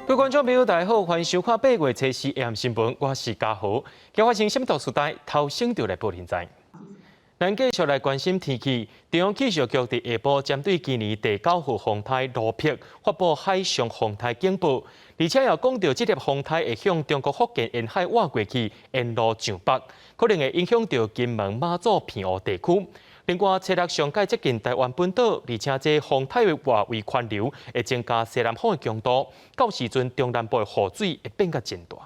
各位觀眾朋友，大家好，歡迎收看8月初四 AM 新聞，我是嘉豪。今發生什麼大事代，頭先就來報您知。咱繼續來關心天氣，中央氣象局佇下晡針對今年第九號風颱盧碧發布海上風颱警報，而且又講著這粒風颱會向中國福建沿海倚過去，沿路上北，可能會影響著金門、馬祖、澎湖地區。另外，初六上蓋接近台灣本島，而且這風颱的外圍環流會增加西南風的強度，到時陣中南部的雨水會變甲真大。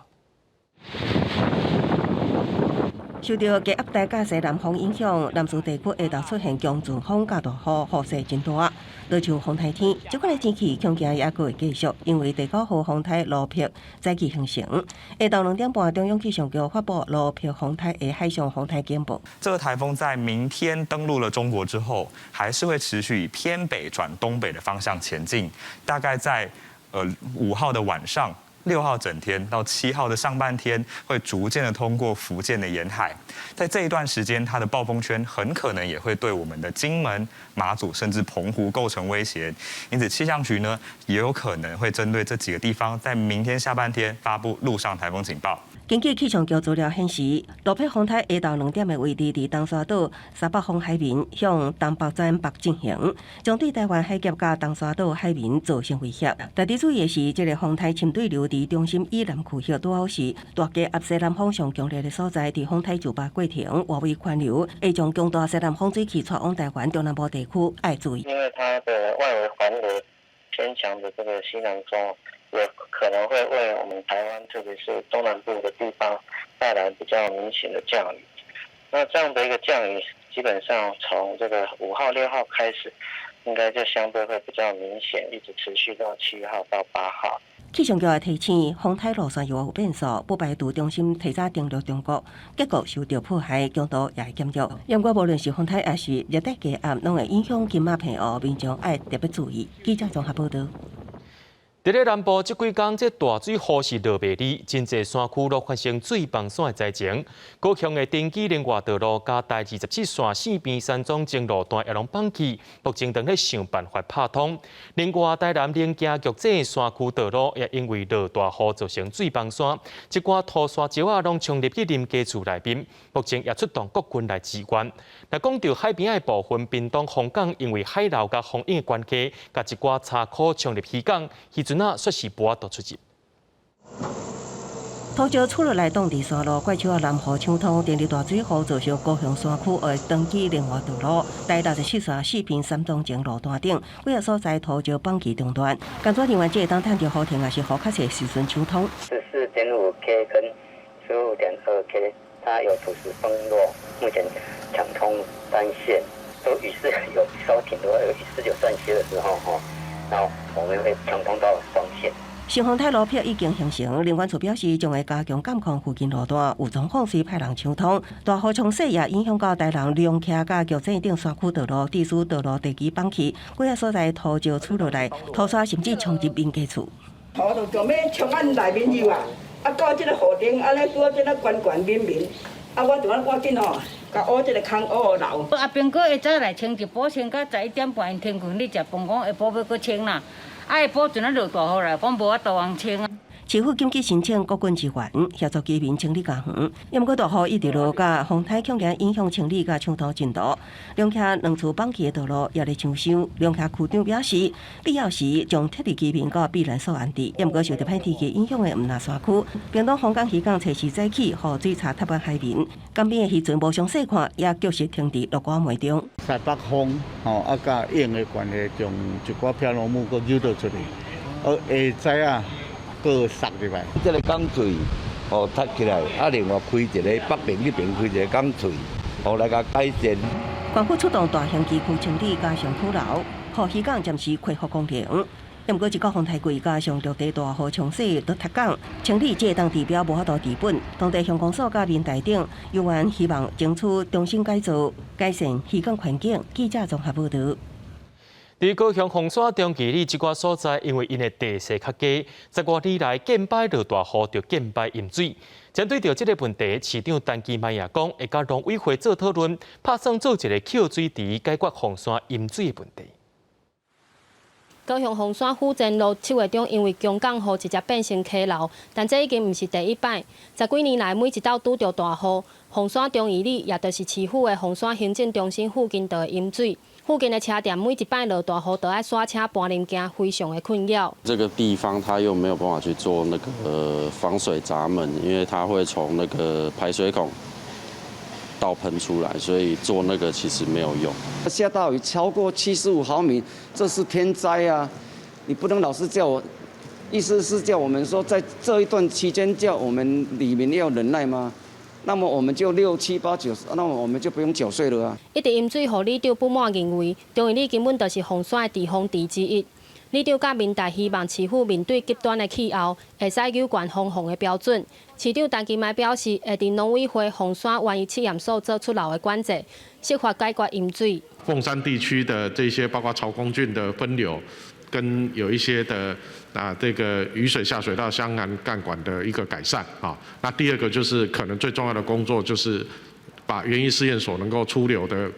受著低壓帶佮西南風影響，南勢地區下晝出現強陣風佮大雨，雨勢真大。就像風颱天，這款的天氣恐驚猶閣會繼續，因為第九號風颱盧碧再起形成。下晝2點半，中央氣象局發布盧碧風颱的海上風颱警報。這個颱風在明天登陸了中國之後，還是會持續以偏北轉東北的方向前進，大概在5號的晚上，6號整天到7號的上半天，會逐漸的通過福建的沿海，在這一段時間，它的暴風圈很可能也會對我們的金門、馬祖甚至澎湖構成威脅。因此，氣象局呢也有可能會針對這幾個地方，在明天下半天發布陸上颱風警報。根據氣象局資料顯示，盧碧風颱下晝2點的位置佇東沙島沙北方海面向東北轉北進行，將對台灣海峽佮東沙島海面造成威脅。特別注意的是，這個風颱深對流佇中心以南區域，拄好是大低壓西南風上強烈的所在。佇風颱上北過程，外圍環流會將強大西南風水氣帶往台灣中南部地區，愛注意。因為它的外圍環流偏強的這個西南風，有可能會為我們台灣，特別是東南部的地方帶來比較明顯的降雨。那這樣的一個降雨，基本上從這個5號、6號開始，應該就相對會比較明顯，一直持續到7號到8號。氣象局也提醒，風颱路線猶有變數，不排除中心提早登陸中國，結果受著破壞強度也會減弱。不過，無論是風颱抑是熱帶低壓，攏會影響金馬澎湖，民眾愛特別注意。記者綜合報導。佇咧南部這幾工，這大水雨是落袂離，真濟山區攏發生水崩山的災情。高雄的登基聯外道路佮台27線四邊山莊前路段也攏崩去，目前正咧想辦法拍通。另外，台南龍行玉井山區道路也因為落大雨造成水崩山，一寡土沙石仔攏衝入去林家厝內面，目前也出動國軍來支援。若講著海邊的部分，屏東鳳港因為海流佮風湧的關係，共一寡柴箍衝入漁港，漁船仔煞是無法度出入。土石出落來擋佇山路，怪手仔南湖搶通，連日大水雨造成高雄山區的登基聯外道路、台67線四平三東前路段頂幾个所在土石崩去中斷。工作人員這會當趁著雨停抑是雨較細時陣搶通。14.5 K 跟15.2 K，它有土石崩落，目前搶通單線，都雨勢有稍停的話，有雨勢有斷歇的時候，吼，然後我們會搶通到雙線。新風颱盧碧已經形成，林管處表示將會加強監控附近路段，有狀況時派人搶通。大雨沖洗也影響到台南龍徛佮玉井頂山區道路，致使道路地基崩去，幾个所在土石出落來，土沙甚至衝入民家厝。土就就欲衝按內面入啊，啊到這个雨頂，按呢拄好這个懸懸綿綿，啊我就按趕緊吼，共挖這个空挖流。阿兵哥下早來清一晡清到11點半，𪜶停睏咧食飯，講下晡欲閣清啦。啊，下晡陣仔落大雨來，講無法度通清啊。市府緊急申請國軍支援，協助居民清理家園。毋過大雨一直落，佮風颱恐驚影響清理佮搶通進度。龍徛兩處崩去的道路也咧搶修。龍徛區長表示，必要時將撤離居民到避難所安置。毋過受著歹天氣影響的毋但山區，屏東鳳港漁港初時早起，予水柴塌滿海面，江邊的漁船無傷細看，也繼續停佇落瓜梅中。西北風吼，啊佮湧的關係，將一寡飄落木閣扭倒出去，啊下早啊，閣塞入來。這个港喙哦，塌起來，啊，另外開一个北邊彼邊開一个港喙，哦來共改善。縣府出動大型機具清理，加上土流，予漁港暫時恢復功能。毋過，一個風颱季加上陸地大雨沖洗都塌港，清理這當治標無法度治本。當地鄉公所佮民代長猶原希望爭取重新改造，改善漁港環境。記者綜合報導。佇高雄鳳山中旗里這寡所在，因為𪜶的地勢較低，十外年來見擺落大雨就見擺淹水。針對著這个問題，市長陳其邁也講，會佮農委會做討論，拍算做一个抾水池，解決鳳山淹水的問題。高雄鳳山府前路7月中因為強降雨直接變成溪流，但這已經毋是第一擺。十幾年來，每一擺拄著大雨，鳳山忠義里，也就是市府的鳳山行政中心附近，就會淹水。附近的車店每一擺落大雨，都愛徙車搬物件，非常的困擾。這個地方它又沒有辦法去做那個防水閘門，因為它會從那個排水孔倒噴出來，所以做那個其實沒有用。下大雨超過75毫米，這是天災啊！你不能老是叫我，意思是叫我們說，在這一段期間叫我們里民要忍耐嗎？那麼我們就六七八九，那麼我們就不用繳稅了啊！一直淹水，予里長不滿認為，忠義里根本就是鳳山的滯洪池之一。里長佮民代希望市府面對極端的氣候，會使有懸防洪的標準。市長陳其邁表示，會佇農委會鳳山園藝試驗所做出流的管制，設法解決淹水。鳳山地區的這些，包括曹公圳的分流，跟有一些的啊，這個雨水下水道相關幹管的一個改善啊。那第二個就是可能最重要的工作就是，把園藝試驗所能夠出流的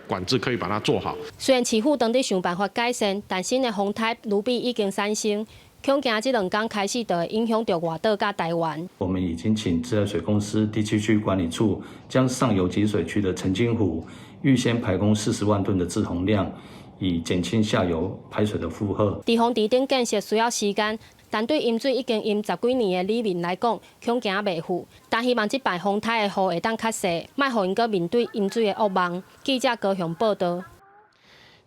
管制可以把它做好。雖然市府當佇想辦法改善，但新的風颱盧比已經產生，恐驚這兩工開始就會影響著外島佮台灣。我們已經請自來水公司第七區管理處將上游集水區的澄清湖預先排空40萬噸的滯洪量，以減輕下游排水的負荷。滯洪池頂建設需要時間。但對淹水已經淹十幾年的里民來講，恐驚袂赴。但希望這擺風颱的雨會當較細，莫予𪜶閣面對淹水的噩夢。記者高雄報導。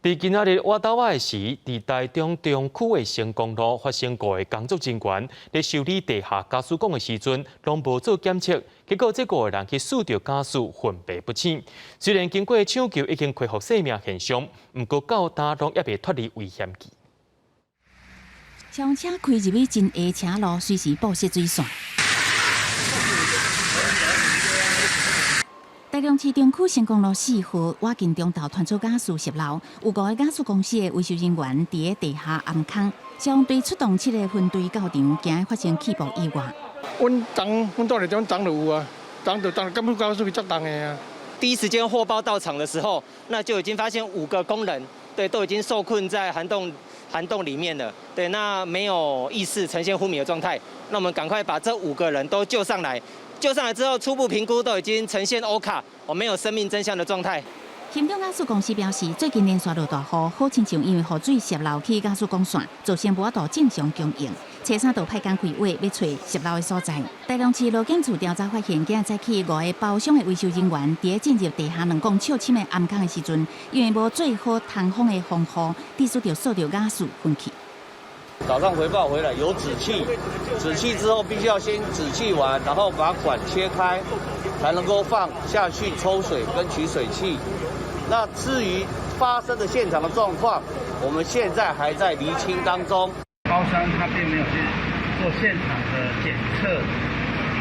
佇今仔日倚晝仔時，佇台中中區的成功路發生五个工作人員佇修理地下瓦斯管的時陣，攏無做檢測，結果這五個人去欶著瓦斯，昏迷不醒。雖然經過搶救已經恢復生命現象，毋過到今攏猶未脫離危險期。消防車開入去真下車路，隨時佈設水線。台中市中區成功路4號，倚近中晝傳出瓦斯洩漏，有五个瓦斯公司的維修人員佇咧地下暗空，消防隊出動七个分隊到場，驚發生氣爆意外。阮昨阮住佇這昨就有啊，昨就昨感覺瓦斯是足重的啊。第一時間獲報到場的時候，那就已經發現五個工人，對，都已經受困在涵洞裡面了，對，那沒有意識，呈現昏迷的狀態。那我們趕快把這五個人都救上來，救上來之後，初步評估都已經呈現歐卡，我沒有生命徵象的狀態。興中瓦斯公司表示，最近連續落大雨，好親像因為雨水洩漏去瓦斯管線，造成無法度正常供應。初三就派工開會欲揣洩漏的所在。台中市勞檢處調查發現，今日早起五个包商的維修人員佇咧進入地下2公尺深的暗空的時陣，因為無做好通風的防護，致使著欶著瓦斯昏去。早上回報回來有紫氣，紫氣之後必須要先紫氣完，然後把管切開，才能夠放下去抽水跟取水器。那至於發生的現場的狀況，我們現在還在釐清當中。包商他並沒有去做現場的檢測、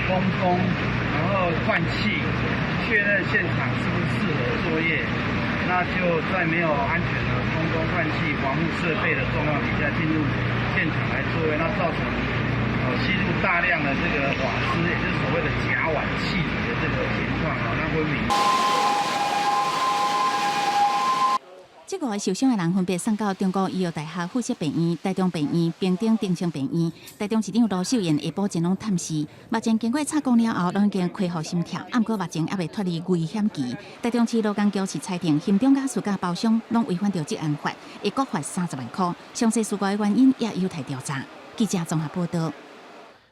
通風，然後換氣，確認現場是不是適合作業，那就在沒有安全的通風換氣防護設備的狀況底下進入現場來作業，那造成吸入大量的這個瓦斯，也就是所謂的甲烷氣體的這個情況啊，那昏迷。這五个受傷的人分別送到中國醫藥大學附設病院、台中病院、屏東長生病院。台中市長盧秀燕下晡前往探視，目前經過插管了後，攏已經恢復心跳，毋過目前猶未脫離危險期。台中市勞工局是裁定，興中瓦斯佮包商攏違反著職安法，會各罰30萬塊。詳細事故的原因也有待調查。記者綜合報導。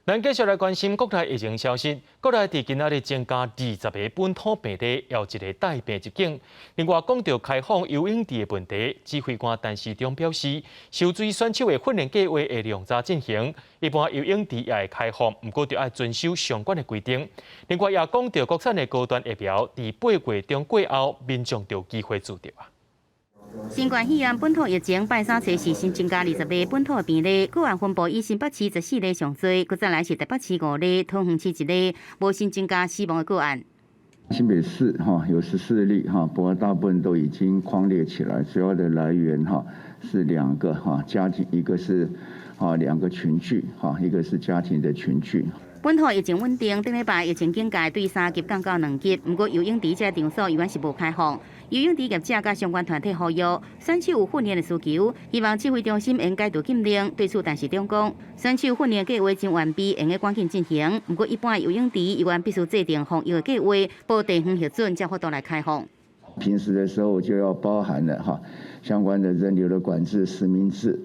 咱繼續來關心國內疫情消息。國內佇今仔日增加20个本土病例，有一个帶病入境。另外，講到開放游泳池的問題，指揮官陳時中表示，泅水選手的訓練計畫會量早進行，一般游泳池也會開放，毋過著愛遵守相關的規定。另外，也講到國產的高端疫苗，佇8月中過後，民眾就有機會注著啊。新冠肺炎本土疫情拜三測是新增加20例本土病例，個案分布以新北市14例上濟，閣再來是台北市五例，桃園市一例，無新增加死亡的個案。新北市哈有14例哈，不過大部分都已經匡列起來，主要的來源哈是兩個哈家庭，一個是啊兩個群聚哈，一個是家庭的群聚。本土疫情穩定，頂禮拜疫情警戒對三級降到兩級，毋過游泳池這場所猶原是無開放。游泳池業者佮相關團體呼籲，選手有訓練的需求，希望指揮中心會解除禁令。對此，陳時中講，選手訓練計劃真完備，會用趕緊進行。毋過，一般游泳池猶原必須制定防疫的計劃，報地方核准才有法度來開放。平時的時候就要包含了哈相關的人流的管制、實名制。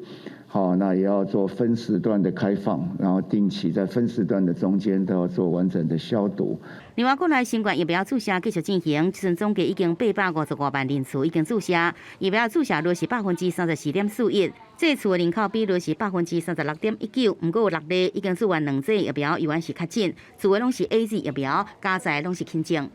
好，那也要做分時段的開放，然後定期在分時段的中間都要做完整的消毒。另外，國內新冠疫苗注射繼續進行，這陣總計已經855萬人次已經注射，疫苗注射率是34.41%，這次的人口比率是36.19%。毋過有六例已經注完兩劑疫苗，猶原是確診，注的攏是 AZ 疫苗，加剤攏是輕症。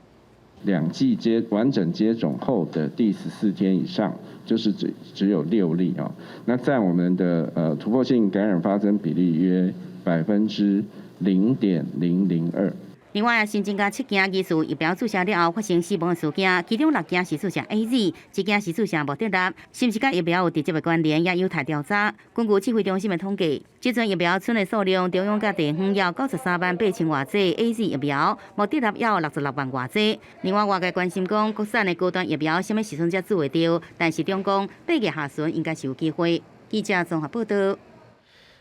兩劑接完整接種後的第14天以上，就是只有六例啊。那在我們的突破性感染發生比例約0.002%。另外，新增加七件疑似疫苗注射了後發生死亡的事件，其中六件是注射 AZ，一件是注射莫德納，是毋是佮疫苗有直接的關聯，也有待調查。根據指揮中心的統計，這陣疫苗存的數量，中央佮地方有93萬8千外劑 AZ 疫苗，莫德納有66萬外劑。另外，外界關心講國產的高端疫苗啥物時陣才注會著，陳時中講8月下旬應該是有機會。記者綜合報道。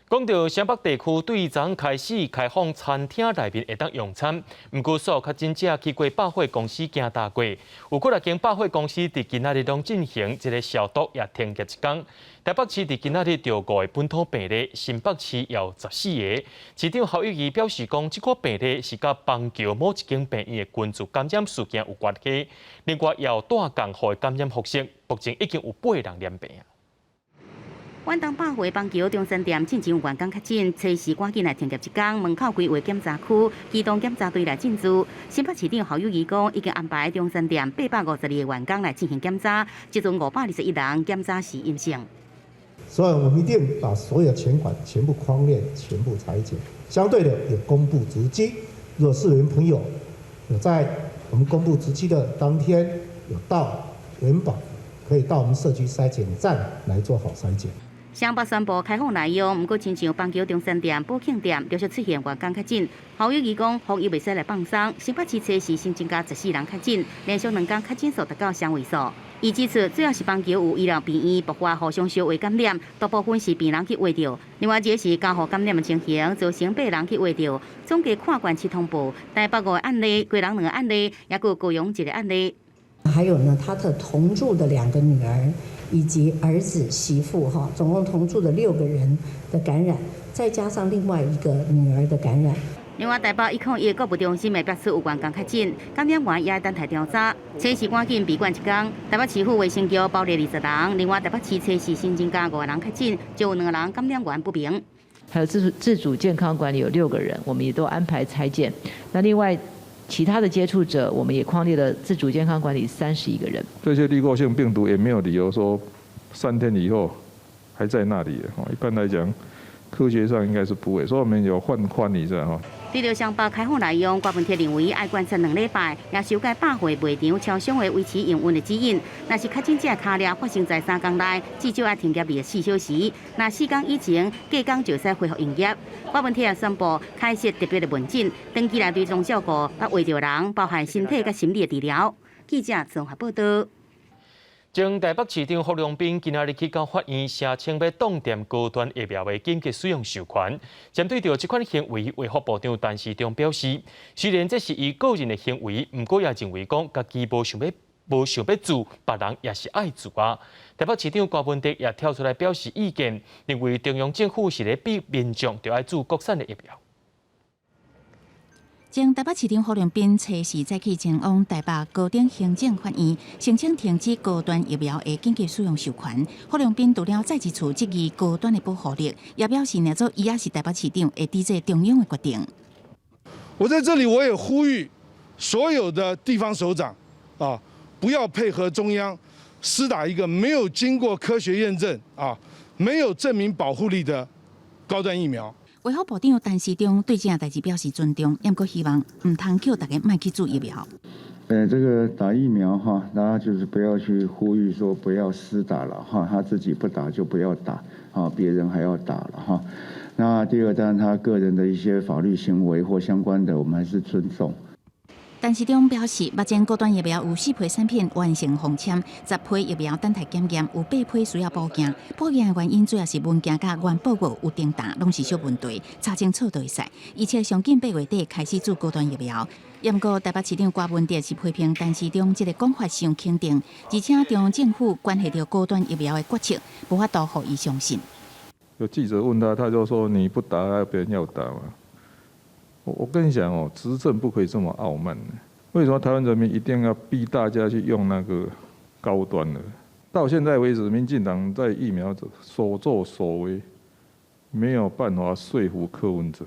講到雙北地區對昨開始開放餐廳內面會當用餐，毋過所有確診者去過百貨公司行踏過，有幾若間百貨公司佇今仔日攏進行一個消毒，也停業一工。台北市佇今仔日著五個本土病例，新北市也有14個。市長侯友宜表示講，這個病例是佮板橋某一間病院的群聚感染事件有關係。另外，也有帶仝戶的感染復生，目前已經有八人染病。遠東百貨板橋中山店進前有員工確診，初四趕緊來停業一工，門口規劃檢查區，機動檢查隊來進駐。新北市長侯友宜講，已經安排中山店852個員工來進行檢查，這陣521人檢查是陰性。所以我們一定把所有全館全部匡列，全部採檢，相對的也公布足跡。若市民朋友有在我們公布足跡的當天有到原保，可以到我們社區篩檢站來做好篩檢。雙北宣布開放內用，毋過親像板橋中山店、寶慶店陸續出現員工確診。侯友宜講，防疫袂使來放鬆。新北市初四新增加14人確診，連續兩工確診數達到雙位數。伊指出，主要是板橋有醫療病院爆發互相相話感染，大部分是病人去秽著。另外一個是家戶感染的情形，造成八人去秽著。總計跨縣市通報，台北五個案例，基隆兩個案例，抑閣高雄一個案例。還有呢，他的同住的兩個女兒以及兒子媳婦，哈，總共同住的六個人的感染，再加上另外一個女兒的感染。另外，台北101購物中心的別處有員工確診，感染源也等待調查。初四趕緊閉館一工，台北市府衛生局包列20人，另外台北市初四新增加五個人確診，就有兩個人感染源不明。還有自主健康管理有六個人，我們也都安排採檢。那另外，其他的接觸者，我們也匡列了自主健康管理31個人。這些濾過性病毒也沒有理由說3天以後還在那裡。一般來講，科學上應該是不會，所以我們有放寬一下哈。對著雙北開放內用，郭文鐵認為愛觀察2禮拜，也修改百貨賣場超商的維持營運的指引。若是確診者跤粒發生在3工內，至少愛停業24小時。若4工以前，隔工就會使恢復營業。郭文鐵也宣布開設特別的門診，長期來追蹤照顧佮秽著人，包含身體佮心理的治療。記者綜合報道。前台北市長侯良斌今仔日去到法院，聲稱欲擋斷高端疫苗的緊急使用授權。針對著這款行為，衛福部長陳時中表示，雖然這是伊個人的行為，毋過也認為講家己無想欲注，別人也是愛注啊。台北市長柯文哲也跳出來表示意見，認為中央政府是咧逼民眾著愛注國產的疫苗。前台北市長侯良斌初四早起前往台北高等行政法院，申請停止高端疫苗的緊急使用授權。侯良斌除了再一次質疑高端的保護力，也表示，若做伊也是台北市長，會抵制中央的決定。我在這裡我也呼籲所有的地方首長啊，不要配合中央施打一個沒有經過科學驗證啊、沒有證明保護力的高端疫苗。衛福部長陳時中對這件代誌表示尊重，毋過希望毋通叫大家莫去注疫苗。這個打疫苗哈，大家就是不要去呼籲說不要施打了哈，他自己不打就不要打，啊，別人還要打了哈。那第二，當然他個人的一些法律行為或相關的，我們還是尊重。陳時中表示，目前高端疫苗有四批產品完成封簽，10批疫苗等待檢驗，有八批需要補件。補件的原因主要是文件佮原報告有重沓，攏是小問題，查清楚就會使。而且上緊8月底開始注高端疫苗。毋過台北市長柯文哲是批評陳時中這個講法傷肯定，而且中央政府關係著高端疫苗的決策，無法度予伊相信。有記者問他，他就說：你不打，別人要打嗎？我跟你講哦，執政不可以這麼傲慢。為什麼台灣人民一定要逼大家去用那個高端的？到現在為止，民進黨在疫苗所作所為，沒有辦法說服柯文哲。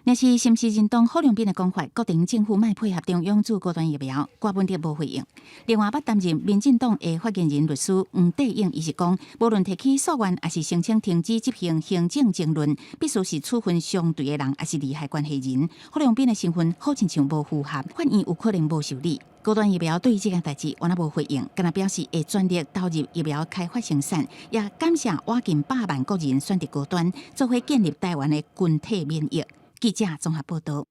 若是是毋是認同郝龍斌的講法，決定政府莫配合中央注高端疫苗，柯文哲無回應。另外，捌擔任民進黨的發言人律師黃帝勇，伊是講，無論提起訴願，抑是申請停止執行行政爭論，必須是處分相對的人，抑是利害關係人。郝龍斌的身份好親像無符合，法院有可能無受理。高端疫苗對這件代誌，原來無回應，干焦表示會全力投入疫苗開發生產，也感謝倚近百萬國人選擇高端，做伙建立台灣的群體免疫。記者綜合報道。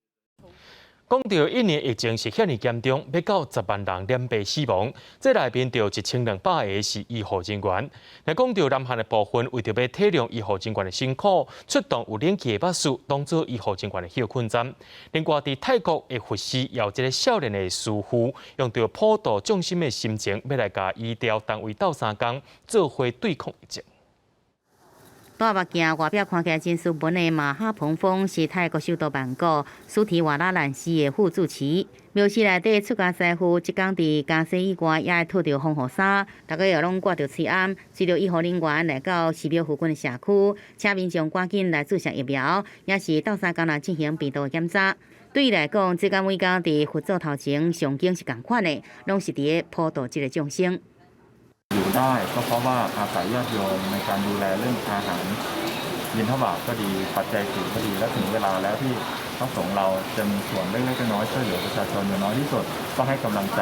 講著印尼疫情是遐爾嚴重，欲到10萬人染病死亡，這內面就1200個是醫護人員。若講著南韓的部分，為著欲體諒醫護人員的辛苦，出動有冷氣的巴士當做醫護人員的歇睏站。另外，佇泰國的佛寺，有一个少年的師父，用著普度眾生的心情，欲來共醫療單位鬥相共，做伙對抗疫情。戴目鏡，外表看起來真斯文的馬哈蓬峰是泰國首都曼谷蘇提瓦拉蘭寺的副住持。廟寺內底出家師父，這工佇家私以外，也愛套著防護衫，逐家也攏掛著喙罨。隨著醫護人員來到寺廟附近的社區，請民眾趕緊來注射疫苗，也是鬥相共來進行病毒的檢查。對伊來講，這工每工佇佛祖頭前誦經是仝款的，攏是佇咧普度這个眾生。อยู่ได้ก็เพราะว่าอาศัยญาติโยมในการดูแลเรื่องอาหารบิณฑบาตก็ดีปัจจัยสี่ก็ดีและถึงเวลาแล้วที่พระสงฆ์เราจะมีส่วนเล็กๆน้อยๆช่วยเหลือประชาชนอย่างน้อยที่สุดก็ให้กำลังใจ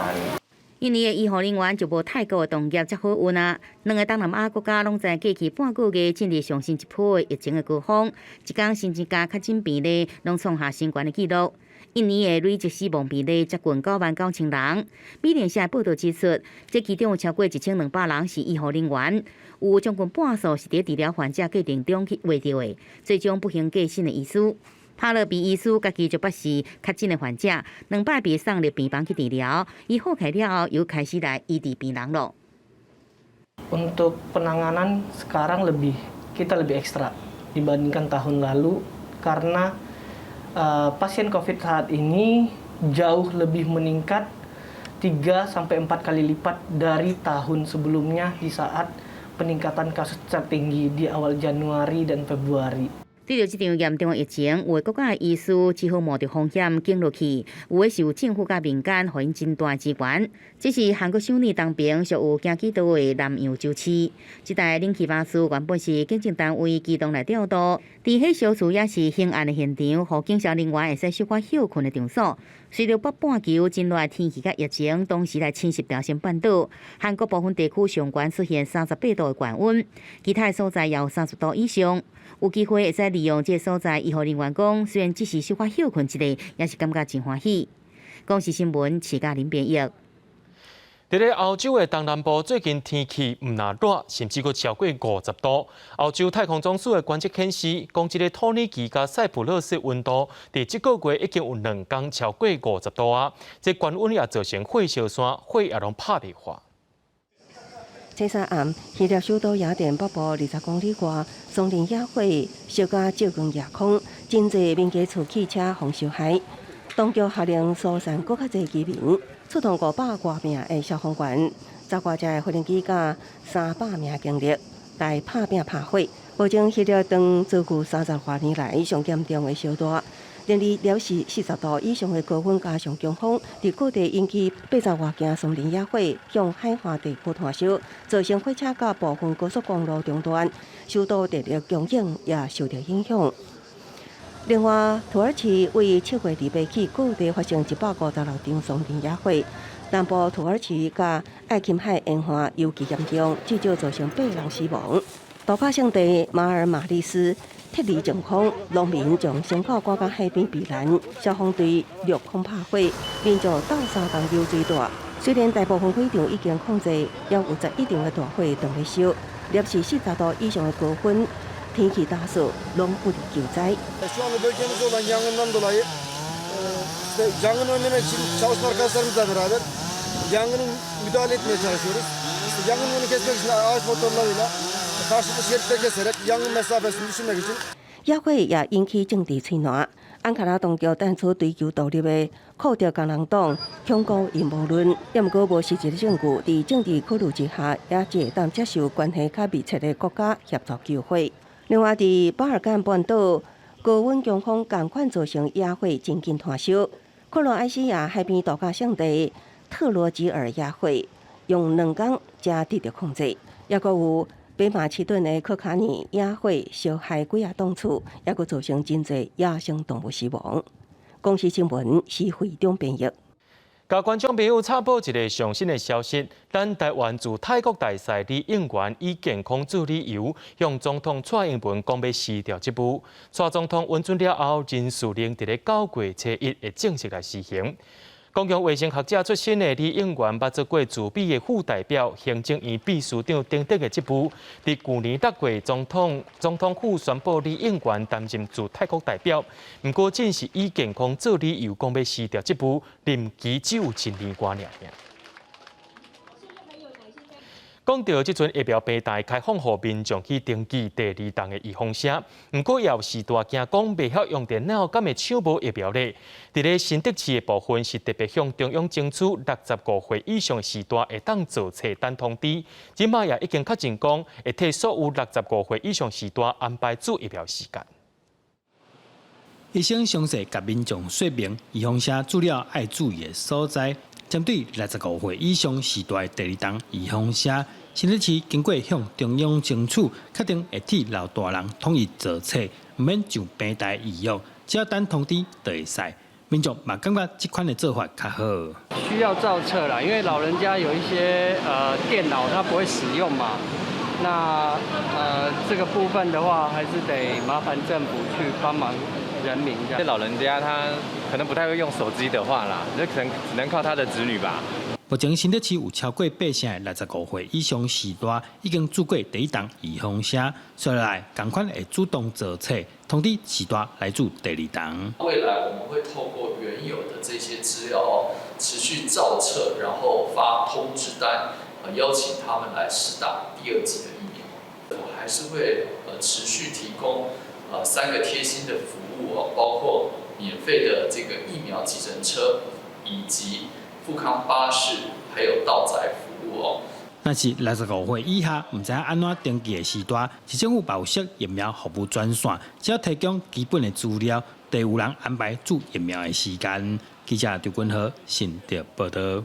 印尼的醫護人員就無泰國的同業遮好運啊！兩个東南亞國家攏在過去半個月進入上新一波的疫情的高峰，一工新增加確診病例攏創下新懸的紀錄。印尼的累計死亡病例接近9萬9千人。美聯社報導指出，這其中有超過1200人是醫護人員，有將近半數是佇治療患者過程中去穢著的，最終不幸過身的醫師。帕勒比醫師家己就捌是確診的患者，兩擺被送入病房去治療，伊好起了後，又開始來醫治病人咯。 Untuk penanganan sekarang lebih kita lebih ekstra dibandingkan tahun lalu karena pasien COVID saat ini jauh lebih meningkat 3 sampai 4 kali lipat dari tahun sebelumnya di saat peningkatan kasus tertinggi di awal Januari dan Februari. 對著這場嚴重的疫情，有的國家的醫師只好冒著風險頂落去，有的是有政府佮民間予𪜶真大支援。這是韓國首爾東邊屬有京畿道的南楊州市，這台冷氣巴士原本是警政單位機動來調度，佇彼小區也是刑案的現場，予警消人員會使小可歇睏的場所。隨著北半球真熱天氣佮疫情同時來侵襲朝鮮半島，韓國部分地區上懸出現38度的高溫，其他的所在也有30度以上。有機會會使利用這个所在，醫護人員講，雖然只是小可歇睏一下，也是感覺真歡喜。公視新聞，徐嘉玲編譯。佇咧歐洲的東南部，最近天氣毋但熱，甚至閣超過50度。歐洲太空總署的觀測顯示，講這个土耳其佮塞浦路斯溫度，佇這个月已經有兩工超過50度啊！這高溫也造成火燒山，火也攏拍袂化。初三暗，希臘首都雅典北部20公里外，松林野火燒甲照光夜空，真濟民家厝汽車予燒害。當局下令疏散閣較濟居民，出動500外名的消防員、10外隻的無人機佮300名警力來拍拚拍火。目前希臘當遭遇30外年來上嚴重的燒熱。然而，攝氏40度以上的高溫加上強風，佇各地引起80外件松林野火向海岸地區湠燒，造成火車佮部分高速公路中斷，首都電力供應也受著影響。另外，土耳其為7月28起，各地發生156場松林野火，南部土耳其佮愛琴海沿岸尤其嚴重，至少造成八人死亡。度假勝地馬爾馬里斯，撤離淨空，農民將牲口趕到海邊避難，消防隊掠空拍火，民眾鬥相共游水帶。雖然大部分火場已經控制，也有11場的大火當咧燒，攝氏40度以上的高溫，天氣乾燥，攏不利救災。 Şu anda bölgemizde olan yangından dolayı işte yangını önlemek için çalışma arkadaşlarımızla beraber yangının müdahale etmeye çalışıyoruz. İşte yangının önünü kesmek için ağaç motorlarıyla karşılıklı şeritler keserek yangın mesafesini düşürmek için. 野火也引起政治吹澜。安卡拉當局淡出追求獨立的庫德工人黨恐攻陰謀論，也毋過無實質證據，佇政治考慮之下，也只會當接受關係較密切的國家協助救火。另外，佇巴爾幹半島，高溫強風仝款造成野火真緊湠燒。克羅埃西亞海邊度假勝地特羅吉爾野火，用2工才得著控制，抑閣有北馬其頓的科卡尼野火燒害幾仔棟厝，抑閣造成真濟野生動物死亡。公視新聞施惠中編譯。共觀眾朋友插播一个上新的消息，咱台灣駐泰國大使李應元以健康做理由，向總統蔡英文講欲辭掉職務。蔡總統允准了後，人事令佇咧9月初1會正式來施行。公共衛生學者出身的李應元，捌做過駐美的副代表、行政院秘書長等等的職務。佇舊年6月，總統府宣布李應元擔任駐泰國代表，毋過只是以健康做理由，講欲辭掉職務，任期只有一年外爾爾。講到這陣疫苗平台開放予民眾去登記第二筒的預防針，毋過也有序大驚講袂曉用電腦，敢會搶無疫苗咧？佇咧新竹市的部分是特別向中央爭取65歲以上的序大會當造冊等通知，這馬也已經確認講會替所有65歲以上序大安排注疫苗時間。醫生詳細共民眾說明預防針注了愛注意的所在。針對65歲以上序大的第二筒預防針，新竹市經過向中央爭取，確定會替老大人統一造冊，毋免上平台預約，只要等通知就會使。民眾嘛感覺這款的做法較好。需要造冊啦，因為老人家有一些電腦他不會使用嘛，那這個部分的話，還是得麻煩政府去幫忙人民。這老人家他可能不太會用手機的話啦，就可能只能靠他的子女吧。目前新竹市有超過八成的65歲以上序大已經注過第一筒預防針，所以來仝款會主動造冊通知序大來注第二筒。未來我們會透過原有的這些資料哦，持續造冊，然後發通知單，邀請他們來施打第二劑的疫苗。我還是會持續提供三個貼心的服務哦，包括免費的這個疫苗計程車，以及復康巴士，還有到宅服務哦。若是65歲以下毋知影按怎登記的序大，市政府嘛有設疫苗服務專線，只要提供基本的資料，就有人安排注疫苗的時間。記者張君和新竹報道。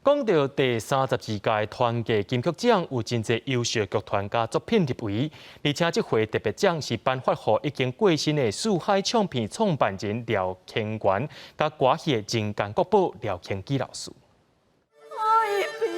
講到第32屆團藝金曲獎，有真濟優秀劇團佮作品入圍，而且這回特別獎是頒發予已經過身的四海唱片創辦人廖乾元，佮歌戲的人間國寶廖慶基老師。愛別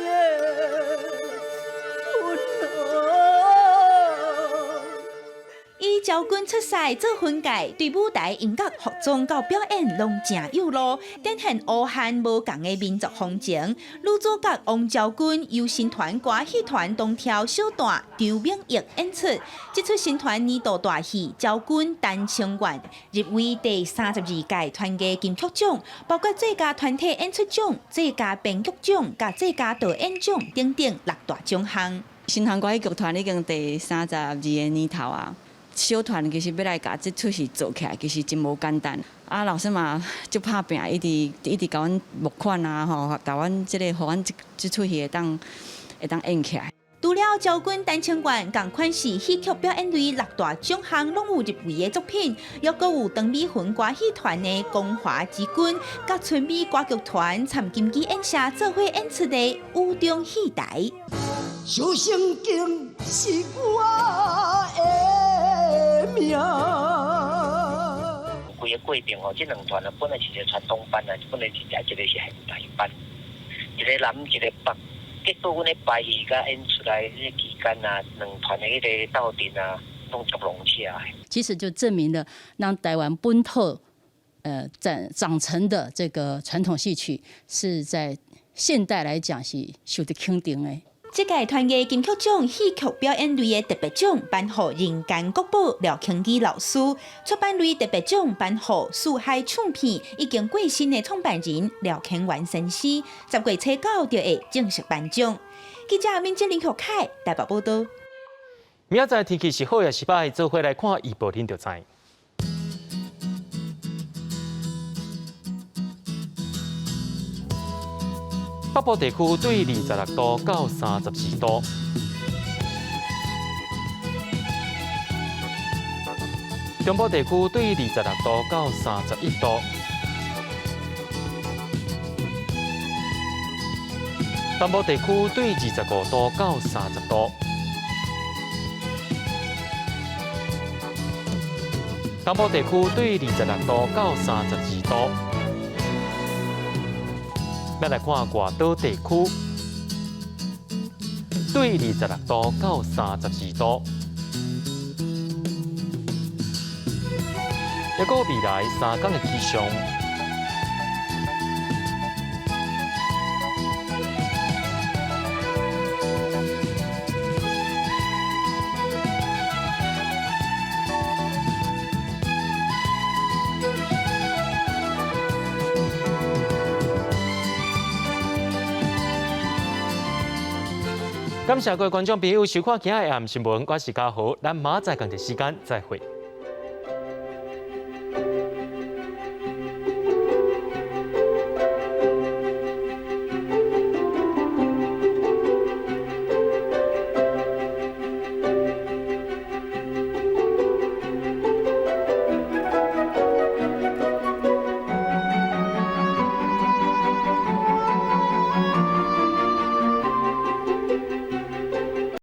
以招軍出賽做分界，對舞台音樂、服裝到表演攏誠有路，展現烏漢無仝的民族風情。女主角王昭君由新團歌戲團東跳小旦張明玉演出。這齣新團年度大戲《昭君丹青願》入圍第32屆團藝金曲獎，包括最佳團體演出獎、最佳編劇獎、佮最佳導演獎等等六大獎項。新團歌戲劇團已經第32個年頭啊。小團其實欲來共這齣戲做起來，其實真無簡單。啊，老師嘛足拍拚，一直一直共阮募款啊，吼，共阮這個，予阮這這齣戲會當演起來。除了昭君丹青願，仝款是戲曲表演類六大獎項攏有入圍的作品，抑閣有張美雲歌戲團的《光華之君》，佮春美歌劇團參金枝演社做伙演出的《雨中戲台》。小聖經是我的命。規個過程吼，這兩團啊，本來是一個傳統班啊，本來是一個是現代班，一個南一個北。結果阮咧排戲佮演出來彼個期間啊，兩團的彼個鬥陣啊，攏接龍車的。其實就證明了，讓台灣本土長成的這個傳統戲曲，是在現代來講是受到肯定的。這屆團藝金曲獎戲曲表演類的特別獎頒予人間國寶廖慶基老師，出版類特別獎頒予四海唱片已經過身的創辦人廖慶元先生。10月初九就會正式頒獎。記者閔哲林、何凱台北報道。明仔載天氣是好抑是䆀，做伙來看預報，恁就知。北部地區對26度到34度，中部地區對26度到31度，東部地區對25度到30度，東部地區對26度到32度。咱來看外島地區，對26度到34度。抑閣未來3天的氣象。感謝各位觀眾朋友收看今仔的暗新聞，我是家豪，咱明仔載仝一時間再會。